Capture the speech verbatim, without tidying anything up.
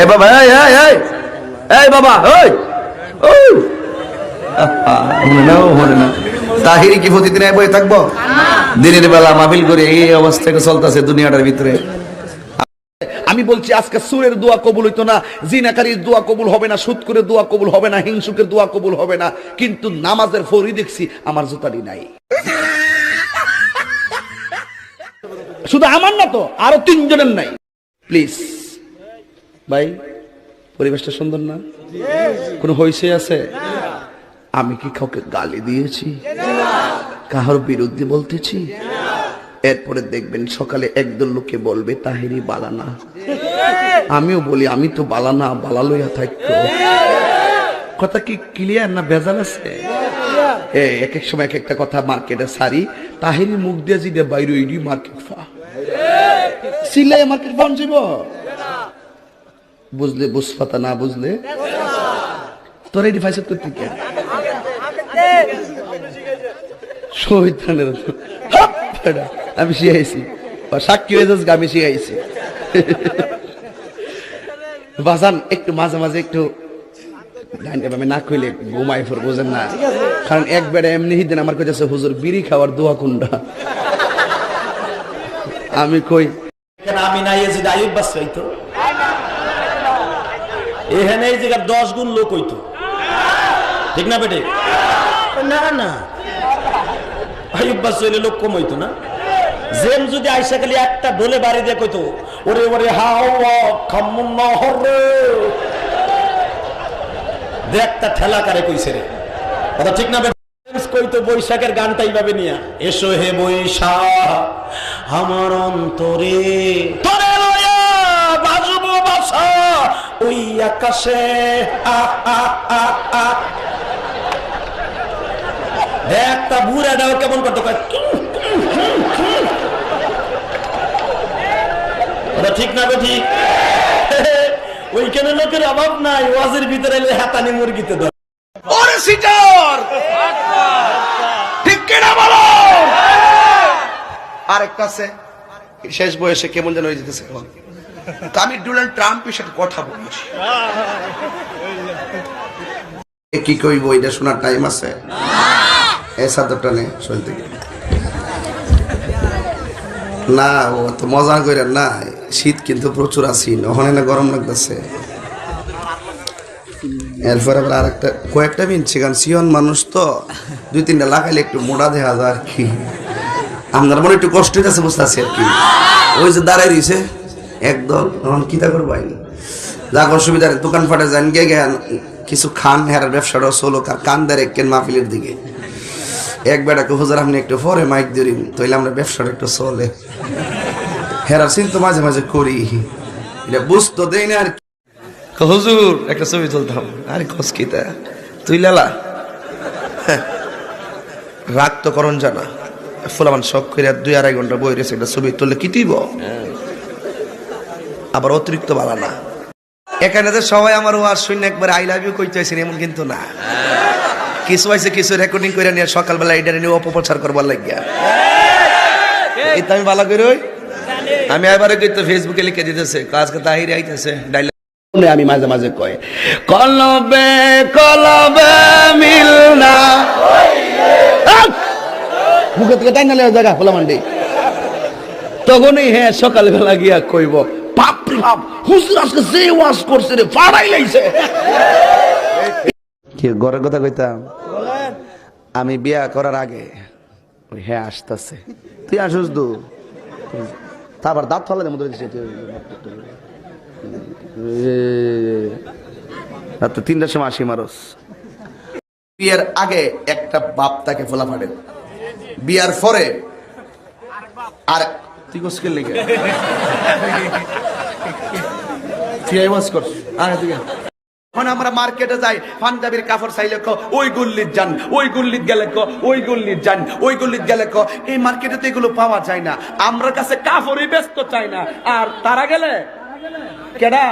এ বাবা, এই, এই, এই, এই বাবা, এই, ওই। আহা, মনে না, মনে না। তাহিরি কি প্রতিদিন এই বইয়ে থাকবো? দিনের বেলা মাহফিল করে এই অবস্থা চলতেছে দুনিয়াটার ভিতরে। আমি বলছি, আজকে চোরের দোয়া কবুল হইতো না, জিনাকারীর দোয়া কবুল হবে না, সুদখোরের দোয়া কবুল হবে না, হিংসুকের দোয়া কবুল হবে না, কিন্তু নামাজের ফরি দেখছি আমার জুতারই নাই। শুধু আমার না তো, আরো তিনজনের নাই। প্লিজ ভাই, পরিবেশটা সুন্দর না? কোনো হইচই আছে? আমি কি কাউকে গালি দিয়েছি? কারোর বিরুদ্ধে বলতেছি? এরপরে দেখবেন সকালে একদল লোকে বলবে, "তাহিরি বালা না।" আমিও বলি, "আমি তো বালা না, বালা লইয়া থাকতো।" কথা কি ক্লিয়ার না ভেজাল আছে? এ, এক এক সময় এক একটা কথা মার্কেটে সারি, তাহিরি মুখ দিয়ে যদি বাইরে ওই মার্কেট ফা চিল্লাই মার্কেট ফোন যাইব। বুঝলে বুঝপাতা, না বুঝলে তোরা এটি ফাইসত করতে কে? শহীদানের হাপ, বেটা, আমি শিখাইছি। বা সাক্ষী হয়ে যাস, আমি শিখাইছি। বাজান, একটু মাঝে মাঝে একটু ডাইন বামে না কইলে ঘুমাই ফোর, বুঝেন না? কারণ এক বেটা এমনি হিদিন আমার কইতেছে, "হুজুর, বিড়ি খাওয়ার দোয়া কোনটা?" আমি কই, কেন আমি না, এ যদি আইয়ুব বাচ্চু হইতো, এখানে এই জায়গার দশ গুণ লোক হইতো, ঠিক না বেটে? না, না, আইয়ুব বাচ্চু হইলে লোক কম হইতো না। জেম যদি আইসা খালি একটা ঢোলে বাড়ি দিয়ে কইতো, "ওরে, ওরে, হাওয়া, খামুন না হরে।" দেখটা ঠেলা কারে কইছে রে, কথা ঠিক না বেটে? কইতো বৈশাখের গানটা এইভাবে নিয়া, "এসো হে বৈশাখ আমার অন্তরে, তোরে লয়া বাজবো বাসা ওই আকাশে।" আহ, আহ, আহ, আহ। দেখটা বুড়াটাও কেমন করতে পারে। কথা ঠিক না বেঠিক? ওইখানে লোকের অভাব নাই, ওয়াজের ভিতরে এলে হাতানি মুরগিতে ধরে। ওরে সিটার! ঠিক কিনা বলো? আরেকটা আছে, শেষ বয়সে কেমন যেন হয়ে যেতেছে এখন। তো আমি ডোনাল্ড ট্রাম্পের সাথে কথা বলি। এ কি কইবো, এটা শোনার টাইম আছে? এই চাদরটা নে, শরীর থেকে। না, ও তো মজা করে না, শীত কিন্তু প্রচুর আছি, ওখানে না গরম লাগতেছে। এরপর আবার আরেকটা, কয়েকটা মিনছি, কারণ সিয়ন মানুষ তো, দুই তিনটা লাগাইলে একটু মোটা দেখা যায় আর কি। আপনার মনে একটু কষ্ট হইতেছে, বুঝতেছি আর কি। ওই যে দাঁড়াই রইছে একদল, এখন কিতা করবো আইন? যাক, অসুবিধা নেই, দোকানপাটে যান, গিয়ে গিয়ে কিছু খান, হেরার ব্যবসাটাও চলো, কার কান দেয় কেন মাহফিলের দিকে। এক বেটাকে, "হুজুর, আপনি একটু পরে মাইক ধরিন, তাইলে আমরা ব্যবসাটা একটু চলে।" হেরার চিন্তা মাঝে মাঝে করি, এটা বুঝতো দেই না আর কি। কয়, "হুজুর, একটা ছবি তুলতাম।" আরে কস কিতা? তুই লালা। রাগ তো করন জানা। ফুলামান শখ করে দুই আড়াই ঘন্টা বই রয়েছে, একটা ছবি তুললে কি তুইব? আবার অতিরিক্ত বালা না। এখানে যে সবাই আমার ওয়াজ শুনে একবার "I love you" কইতে আইছেন, এমন কিন্তু না। কিছু আইছে, কিছু রেকর্ডিং করে নিয়ে সকালবেলা এটা নিয়ে অপপ্রচার করবার লাগিয়া। এটা আমি বালা করে ওই, আমি এবারে কিন্তু ফেসবুকে লিখে দিতেছে, "আজকে তাহির আইতেছে, ডাইল।" আমি মাঝে মাঝে কয়, "কলবে কলবে মিলনা।" আহ! মুখে থেকে টাইনা লেওয়া জায়গা খোলা মান্ডি। তখনই হ্যাঁ সকালবেলা গিয়া কইব, "বাপ রে বাপ, হুজুর আজকে যে ওয়াজ করছে রে, ফাড়াই লাইছে।" কি ঘরের কথা কইতাম? আমি বিয়া করার আগে ওই হ্যাঁ আসতেছে, তুই আসুস দু, তা আবার দাঁত ফালা দেবো তোর দিছে। রাত্রে তিনটার সময় আসি মারস। বিয়ের আগে একটা বাপ তাকে ফোলা ফাড়ে, বিয়ার পরে আর তুই গোসকের লেগে তুই আই ওয়াজ কর। আগে তুই আয়। এখন আমরা মার্কেটে যাই, পাঞ্জাবির কাপড় চাইলে ক, "ওই গল্লিত যান, ওই গল্লিত গেলে ক, ওই গল্লিত যান, ওই গল্লিত গেলে ক।" এই মার্কেটে তো এগুলো পাওয়া যায় না, আমরার কাছে কাপড়ই বেচতে চায় না। আর তারা গেলে কেডা?